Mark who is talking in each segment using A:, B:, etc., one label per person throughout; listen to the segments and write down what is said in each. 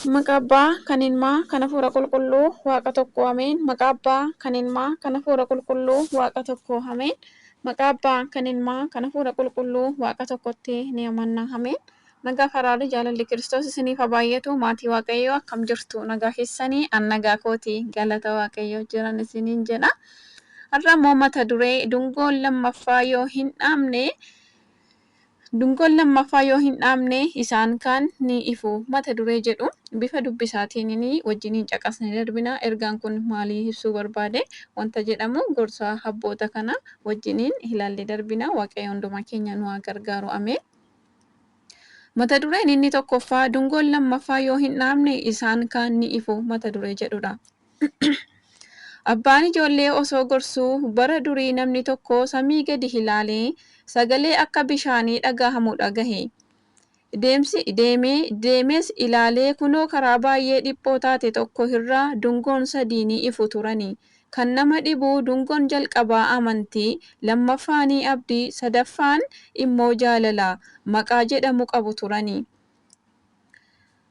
A: Maqaa Abbaa kan Ilmaa kan Hafuura Qulqulluu Waaqa tokko Ameen. Maqaa Abbaa kan Ilmaa kan Hafuura Qulqulluu Waaqa tokko Ameen. Maqaa Abbaa kan Ilmaa kan Hafuura Qulqulluu Waaqa tokkotti ni amanna. Ameen. Nagaa fi araarri jaalalli Kiristoos isiniif haa baay'atu. Maatii Waaqayyoo akkam jirtu? Nagaa keessanii? An nagaa kooti. Galata Waaqayyoo jiran isiniin jedha. Har'a immoo mata duree dungoon lammaffaa yoo hin dhaamne, dungoon lammaffaa yoo hin dhaamne isaan kaan ni ifu mata duree jedhu bifa dubbisaatiin wajjiniin caqasnee darbina. Ergaan kun maalii ibsuu barbaade wanta jedhamu gorsa abboota kana wajjiniin ilaallee darbina. Waaqayyo hundumaa keenya nu haa gargaaru. Ameen. Mata dureen inni tokkoffaa dungoon lammaffaa yoo hin dhaamne isaan kaan ni ifu mata duree jedhudha. Abbaan ijoollee osoo gorsuu bara durii namni tokko samii gadi ilaalee sagalee akka bishaanii dhagahamu dhagahe. Deemsi deemee deemes ilaalee kunoo karaa baay'ee dhiphoo taate tokko irraa dungoon sadii ni ifu turani. Kan nama dhibu dungoon jalqabaa amantii, lammaffaanii abdii, sadaffaan immoo jaalala maqaa jedhamu qabu turani.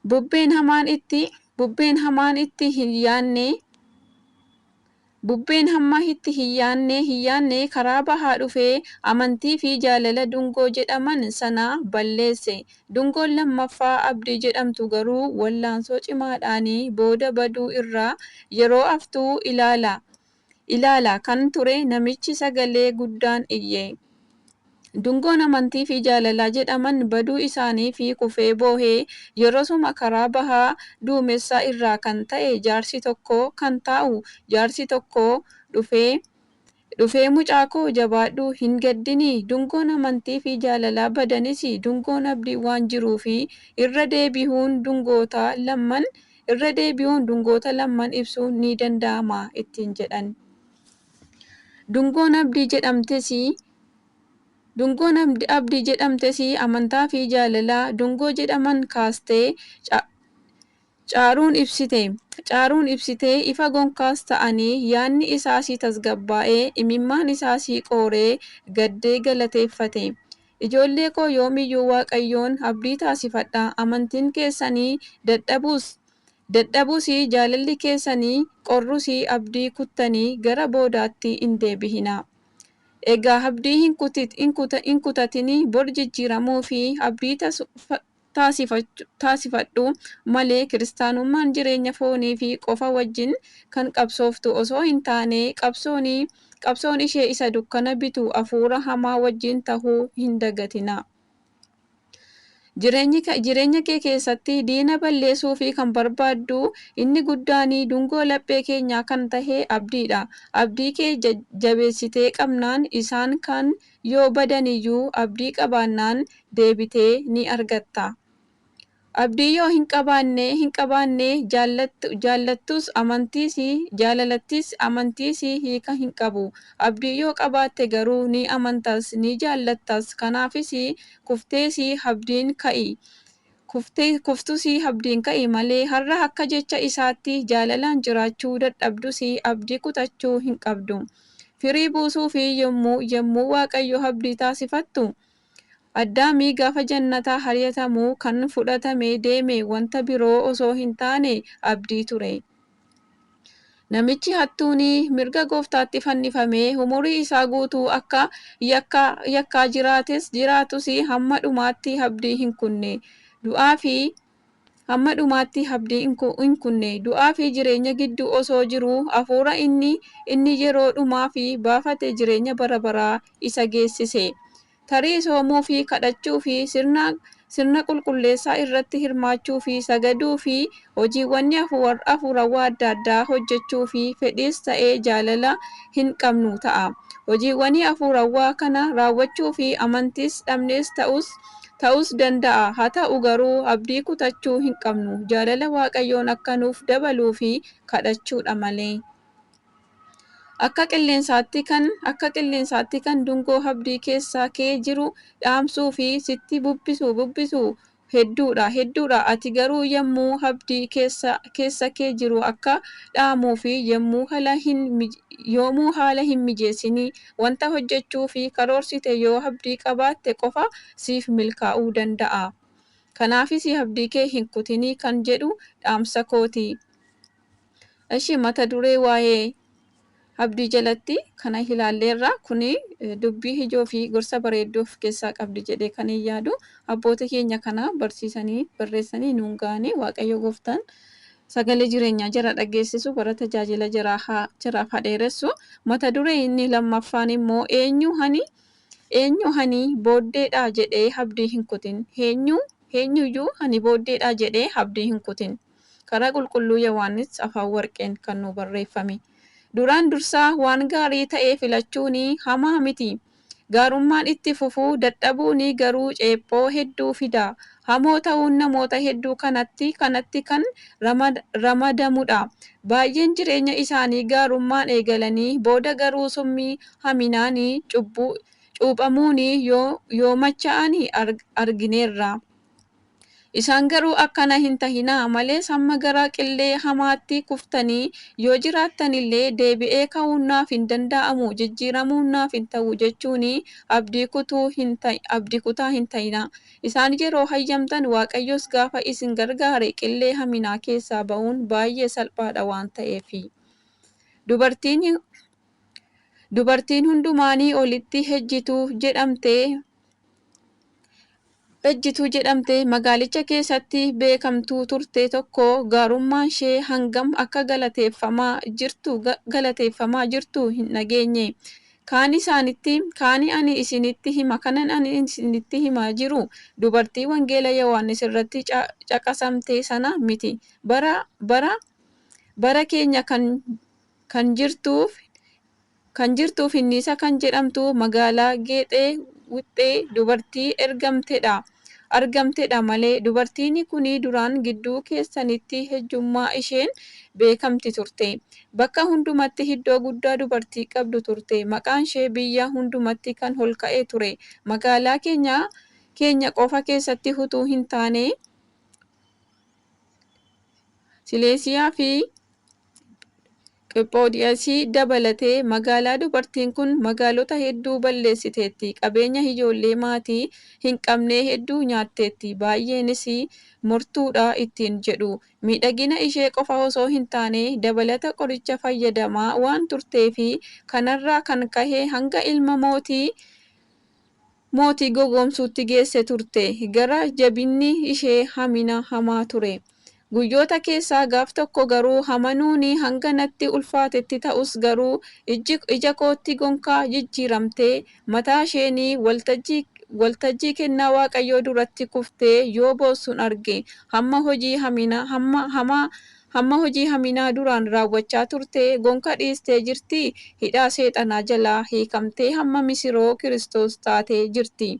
A: Bubbeen hamaan itti hin yaanne, bubbeen hamma itti hin yaanne karaa bahaa dhufee amantii fi jaalala dungoo jedhaman sana balleesse. Dungoon lammaffaa abdii jedhamtu garuu wallaansoo cimaadhaan booda baduu irraa yeroo haftu ilaala kan ture namichi sagalee guddaan iyye. Dungoon amantii fi jaalala jedhaman baduu isaanii fi kufee boohee yerosuma karaa bahaa duumessa irraa kan ta'e jaarsi tokko kan taa'u jaarsi tokko dhufee, "Mucaa koo, jabaadhu, hin gaddini. Dungoon amantii fi jaalalaa badanis dungoon abdii waan jiruufi irra deebi'uun dungoota lamman ibsuun ni danda'ama," ittiin jedhan. Dungoon abdii jedhamtes amantaa fi jaalala dungoo jedhaman kaastee caaruun ibsite. Caaruun ibsitee ifa gonkaas ta'anii yaadni isaas tasgabbaa'ee imimmaan isaas qooree gaddee galateeffate. "Ijoollee koo, yoomiyyuu Waaqayyoon abdii taasifadhaa. Amantiin keessanii dadhabus, jaalalli keessanii qorrus, abdii kuttanii gara boodaatti hin deebi'inaa. Egaa abdii hin kutatinii bor jijjiiramuu fi abdii taasifadhu malee kiristaanummaan jireenya foonii fi qofa wajjin kan qabsooftu osoo hin taane qabsoon ishee isa dukkana bitu hafuura hamaa wajjin tahuu hin dagatinaa. Jireenya kee keessatti diina balleessuu fi kan barbaaddu inni guddaan dungoo laphee keenyaa kan tahe abdiidha. Abdii kee jabeessitee qabnaan isaan kaan yoo badaniyyuu abdii qabaannaan deebitee ni argatta. Abdii yoo hin qabaanne jaallattus amantiis, jaalalattis amantiis hiika hin qabu. Abdii yoo qabaatte garuu ni amantas, ni jaallattas. Kanaafis kuftees abdiin ka'i. Kuftus abdiin ka'i malee har'a akka jecha isaatti jaalalaan jiraachuu dadhabdus abdii kutachuu hin qabdu. Firii buusuu fi yommuu Waaqayyo abdii taasifattu, Addaamii gaafa jannataa ari'atamu kan fudhatamee deeme wanta biroo osoo hin taane abdii ture. Namichi hattuun mirga gooftaatti fannifamee umurii isaa guutuu akka yakkaa jiraatus hamma dhumaatti abdii hin kunne. Du'aa fi hamma dhumaatti abdii hin kunne. Du'aa fi jireenya gidduu osoo jiruu hafuura inni yeroo dhumaa fi baafate jireenya bara baraa isa geessise. Tarii soomuu fi kadhachuu fi sirna qulqulleessaa irratti hirmaachuu fi sagaduu fi hojiiwwan hafuurawaa adda addaa hojjechuu fi fedhiis ta'ee jaalala hin qabnu ta'a. Hojiiwwan hafuurawaa kana raawwachuu fi amantiis dhabnees ta'us danda'a. Haa ta'u garuu abdii kutachuu hin qabnu. Jaalala Waaqayyoon akka nuuf dabaluu fi kadhachuudha malee. Akka qilleensaatti kan dungoo abdii keessa kee jiru dhaamsuu fi sitti bubbisu hedduudha. Ati garuu yommuu abdii keessa kee jiru akka dhaamuu fi yommuu haala hin mijeessin wanta hojjechuu fi karoorsite yoo abdii qabaatte qofa siif milkaa'uu danda'a. Kanaafis abdii kee hin kutinii kan jedhu dhaamsa kooti. Ishi mata duree waa'ee abdii jalatti kana ilaalleerra. Kuni dubbii ijoo fi gorsa bareedduu of keessaa qabdi jedhee kan hin yaadu. Abboota keenya kana barsiisanii barreessanii nuun ga'anii Waaqayyo gooftaan sagalee jireenyaa jara dhageessisu, bara tajaajila jaraaf haa dheeressu. Mata duree inni lammaffaan immoo eenyu hani booddeedha jedhee abdii hin kutin. Eenyuyyuu hani booddeedha jedhee abdii hin kutin. Karaa qulqulluu Yohaannis afaan warqeen kan nu barreeffame. Duraan dursaa waan gaarii ta'e filachuun hamaa miti. Gaarummaan itti fufuu dadhabuun garuu ceephoo hedduu fida. Hamoo ta'uun namoota hedduu kanatti kan ramadamudha. Baay'een jireenya isaanii gaarummaan eegalanii booda garuu summii haminaan cuuphamuun yoo macha'an argineerra. Isaan garuu akkana hin tahinaa malees hamma gara qillee hamaatti kuftanii yoo jiraattanillee deebi'ee ka'uun naaf hin danda'amu, jijjiiramuun naaf hin ta'u jechuun abdii kutaa hin ta'inaa. Isaan yeroo hayyamtan Waaqayyos gaafa isin gargaare qillee haminaa keessaa ba'uun baay'ee salphaadha waan ta'eef. Dubartiin hundumaanii olitti ejjituu jedhamtee magaalicha keessatti beekamtuu turte tokko gaarummaan ishee hangam akka galateeffamaa jirtu hin dhageenye. Kaani ani isinitti hima kanan ani isinitti himaa jiru dubartii wangeela Yohaannis irratti caqasamte sana miti. Bara keenya kan jirtuuf Hinniisa kan jedhamtu magaalaa Geexee Wixxee dubartii argamtedha malee. Dubartiin kun duraan gidduu keessanitti ejjummaa isheen beekamti turte. Bakka hundumatti iddoo guddaa dubartii qabdu turte. Maqaan ishee biyya hundumatti kan ol ka'e ture. Magaalaa keenya qofa keessatti utuu hin taane Sileesiyaa fi Qiphoodiyaasii dabalatee magaalaa dubartiin kun magaalota hedduu balleessiteetti. Qabeenya ijoollee maatii hin qabne hedduu nyaatteetti. Baay'eenis mortuudha ittiin jedhu. Miidhagina ishee qofa osoo hin taane dabalata qoricha fayyadamaa waan turteefi kanarraa kan ka'e hanga ilma mootii gowwoomsuutti geesse turte. Gara jabinni ishee hamina hamaa ture. Guyyoota keessaa gaaf tokko garuu hamanuun hanga natti ulfaatetti ta'us garuu ija kootti gonkaa jijjiiramtee mataa isheen waltajjii kennaa Waaqayyoo duratti kuftee yoo boossuun arge. Hamma hojii haminaa duraan raawwachaa turte gonka dhiistee jirti. Hidhaa seexanaa jalaa hiikamtee hamma misiroo Kiristoos taatee jirti.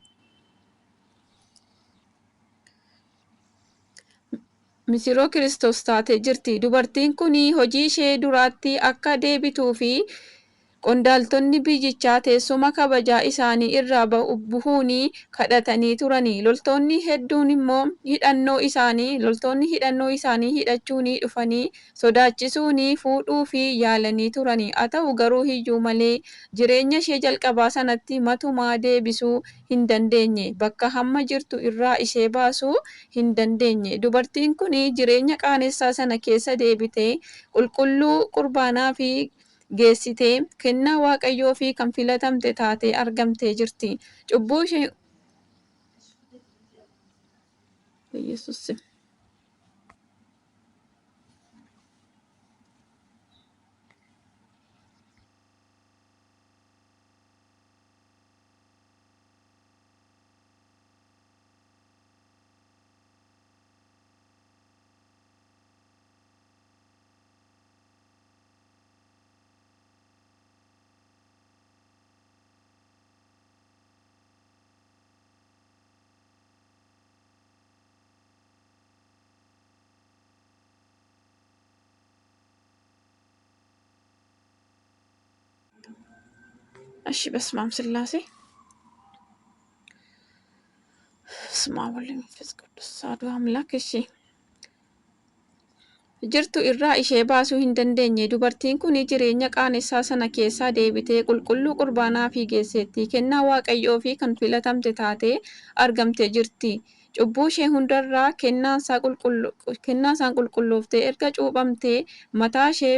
A: Misiroo Kiristoos taatee jirti. Dubartiin kun hojii ishee duraatti akka deebituu fi qondaaltonni biyyichaa teessuma kabajaa isaanii irraa bu'uun kadhatanii turani. Loltoonni hedduun immoo hidhannoo isaanii hidhachuun dhufanii sodaachisuun fuudhuu fi yaalanii turani. Haa ta'u garuu iyyuu malee jireenya ishee jalqabaa sanatti matumaa deebisuu hin dandeenye. Bakka hamma jirtu irraa ishee baasuu hin dandeenye. Dubartiin kun jireenya qaanessaa sana keessa deebitee qulqulluu qurbaanaa fi geessitee kennaa Waaqayyoo fi kan filatamte taatee argamtee jirti. Cubbuu ishee Yesuus እሺ በስመ አብ ሥላሴ በስመ አብ ወወልድ ወመንፈስ ቅዱስ አሐዱ አምላክ። እሺ jirtu irraa ishee baasuu hin dandeenye. Dubartiin kun jireenya qaanessaa sana keessaa deebitee qulqulluu qurbaanaa fi geesseetti. Kennaa Waaqayyoo fi kan filatamte taatee argamtee jirti. Cubbuu ishee hundarraa kennaasaan qulqullooftee erga cuuphamtee mataa ishee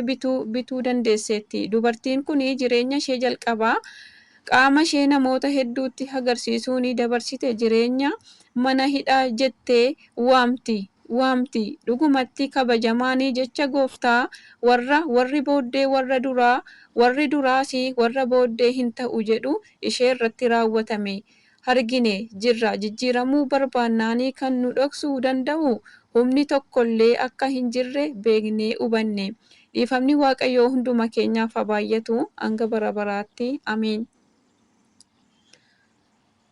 A: bituu dandeesseetti. Dubartiin kun jireenya ishee jalqabaa qaama ishee namoota hedduutti agarsiisuun dabarsite jireenya mana hidhaa jettee waamti. Dhugumatti kabajamaan jecha gooftaa warri booddee warra duraa, warri duraas warra booddee hin ta'u jedhu ishee irratti raawwatame. Argine jirra. Jijjiiramuu barbaannaan kan nu dhoksuu danda'u humni tokkollee akka hin jirre beeknee hubanne. Dhiifamni Waaqayyoo hunduma keenyaaf haa baay'atu hanga bara baraatti. Ameen.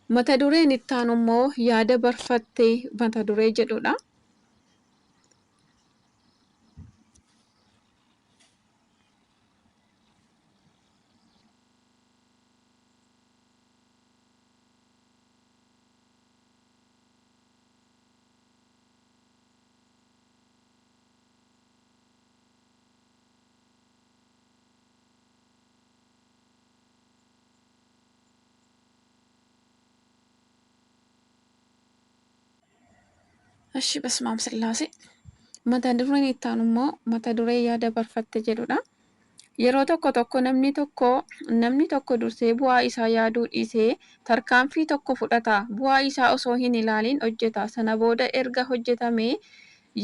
A: Mata dureen itti aanu immoo yaada barfattee mata duree jedhudha. Ashi በስመ አብ ስላሴ. Mata dureen itti aanu immoo mata duree yaada barfatte jedhudha. Yeroo tokko tokko namni tokko dursee bu'aa isaa yaaduu dhiisee tarkaanfii tokko fudhata. Bu'aa isaa osoo hin ilaalin hojjeta. Sana booda erga hojjetamee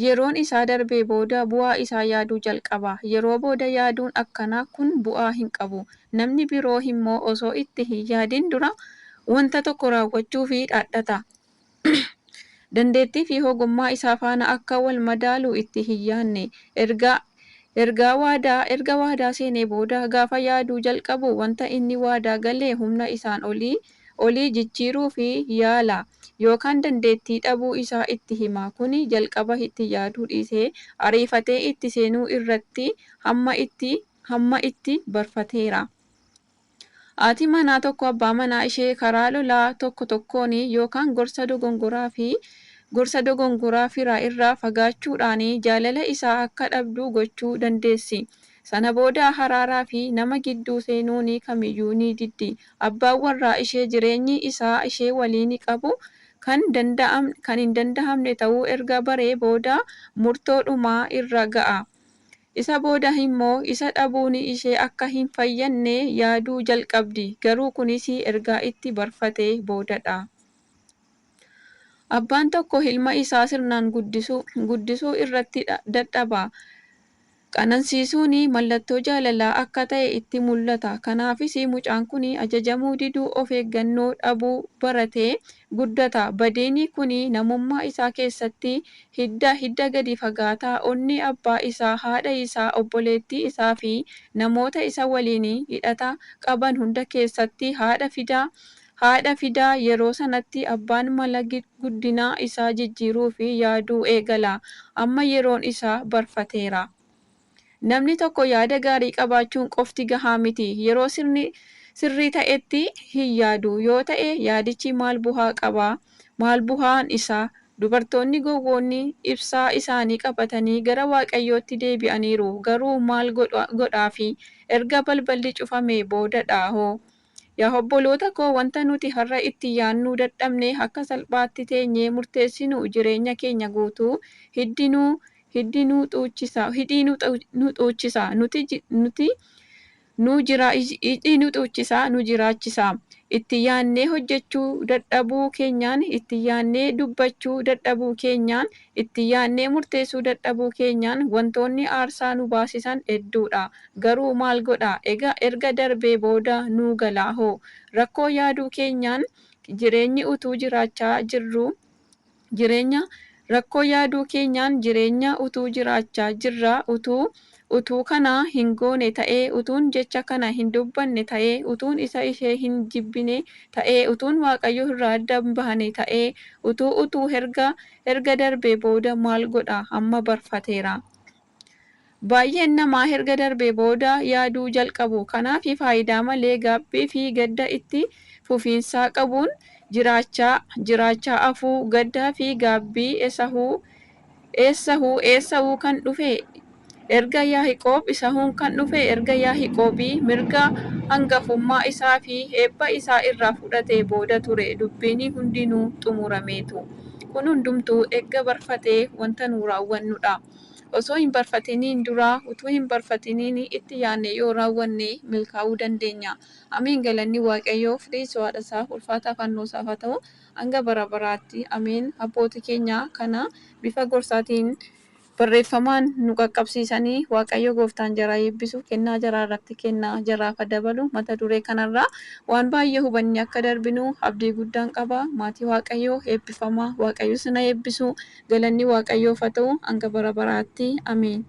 A: yeroon isaa darbee booda bu'aa isaa yaaduu jalqaba. Yeroo booda yaaduun akkanaa kun bu'aa hin qabu. Namni biroo immoo osoo itti hin yaadin dura wanta tokko raawwachuuf dhaadhata. Dandeettii fi ogummaa isaa faana akka wal madaalu itti hin yaadne. Erga waadaa seenee booda gaafa yaaduu jalqabu wanta inni waadaa gale humna isaan olii jijjiiruu fi yaala yookaan dandeettii dhabuu isaa itti hima. Kuni jalqaba itti yaaduu dhiisee ariifatee itti seenuu irratti hamma itti barfateera. Haati manaa tokko abbaa manaa ishee karaa lolaa tokko tokkoon yookaan gorsa dogongoraa firaa irraa fagaachuudhaan jaalala isaa akka dhabdu gochuu dandeessi. Sana booda haraaraa fi nama gidduu seenuun kamiyyuu ni diddi. Abbaan warraa ishee jireenyi isaa ishee waliin qabu kan hin danda'amne ta'uu erga baree booda murtoo dhumaa irra ga'a. Isa booda immoo isa dhabuun ishee akka hin fayyadne yaaduu jalqabdi. Garuu kunis erga itti barfatee boodadha. Abbaan tokko ilma isaa sirnaan guddisuu irratti dadhaba. Qanansiisuun mallattoo jaalalaa akka ta'e itti mul'ata. Kanaafis mucaan kun ajajamuu diduu of eeggannoo dhabuu baratee guddata. Badiin kun namummaa isaa keessatti hidda gadi fagaataa onni abbaa isaa, haadha isaa, obboleettii isaa fi namoota isa waliin hidhata qaban hunda keessatti haadha fidaa. Yeroo sanatti abbaan mala guddina isaa jijjiiruu fi yaaduu eegala. Amma yeroon isaa barfateera. Namni tokko yaada gaarii qabaachuun qofti gahaa miti. Yeroo sirrii ta'etti hin yaadu yoo ta'e yaadichi maal bu'aa qaba? Maal bu'aan isaa? Dubartoonni gowwoonni ibsaa isaanii qabatanii gara Waaqayyootti deebi'aniiru. Garuu maal godhaafi? Erga balballi cufamee boodadha hoo? Yaa obboloota koo, wanta nuti har'a itti yaadnu dadhabne akka salphaatti teenyee murteessinu jireenya keenya guutuu hiddi nu xuuchisa nu jiraachisa. Itti yaadnee hojjechuu dadhabuu keenyaan, itti yaadnee dubbachuu dadhabuu keenyaan, itti yaadnee murteessuu dadhabuu keenyaan wantoonni aarsaa nu baasisan hedduudha. Garuu maal godha? Egaa erga darbee booda nu galaa hoo? Rakkoo yaaduu keenyaan jireenyi utuu jiraachaa jirru jireenya rakkoo yaaduu keenyaan jireenya utuu jiraachaa jirra. Utuu kana hin goone ta'ee, utuun jecha kana hin dubbanne ta'ee, utuun isa ishee hin jibbine ta'ee, utuun Waaqayyo irraa adda hin baane ta'ee, utuu erga darbee booda maal godha? Amma barfateera. Baay'een namaa erga darbee booda yaaduu jalqabu. Kanaaf faayidaa malee gaabbii fi gadda itti fufiinsaa qabuun jiraachaa hafuu. Gaddaa fi gaabbii eessahuu kan dhufe erga Yaaqoob isahuun kan dhufe erga Yaaqoobii mirga hangafummaa isaa fi eebba isaa irraa fudhatee booda ture. Dubbiin hundinuu xumurameetu. Kun hundumtuu erga barfatee wanta nu raawwannudha. Osoo hin barfatiniin dura, utuu hin barfatiniin itti yaadne yoo raawwanne milkaa'uu dandeenya. Ameen. Galanni Waaqayyoof, teessoo haadha isaaf, ulfaata fannoo isaaf haa ta'u hanga bara baraatti. Ameen. Abbootii keenya kana bifa gorsaatiin barreeffamaan nu qaqqabsiisanii Waaqayyo gooftaan jaraa eebbisu, kennaa jaraa irratti kennaa jaraaf haa dabalu. Mata duree kanarraa waan baay'ee hubannee akka darbinu abdii guddaan qaba. Maatii Waaqayyoo eebbifamaa. Waaqayyo isin haa eebbisu. Galanni Waaqayyoof haa ta'u hanga bara baraatti. Ameen.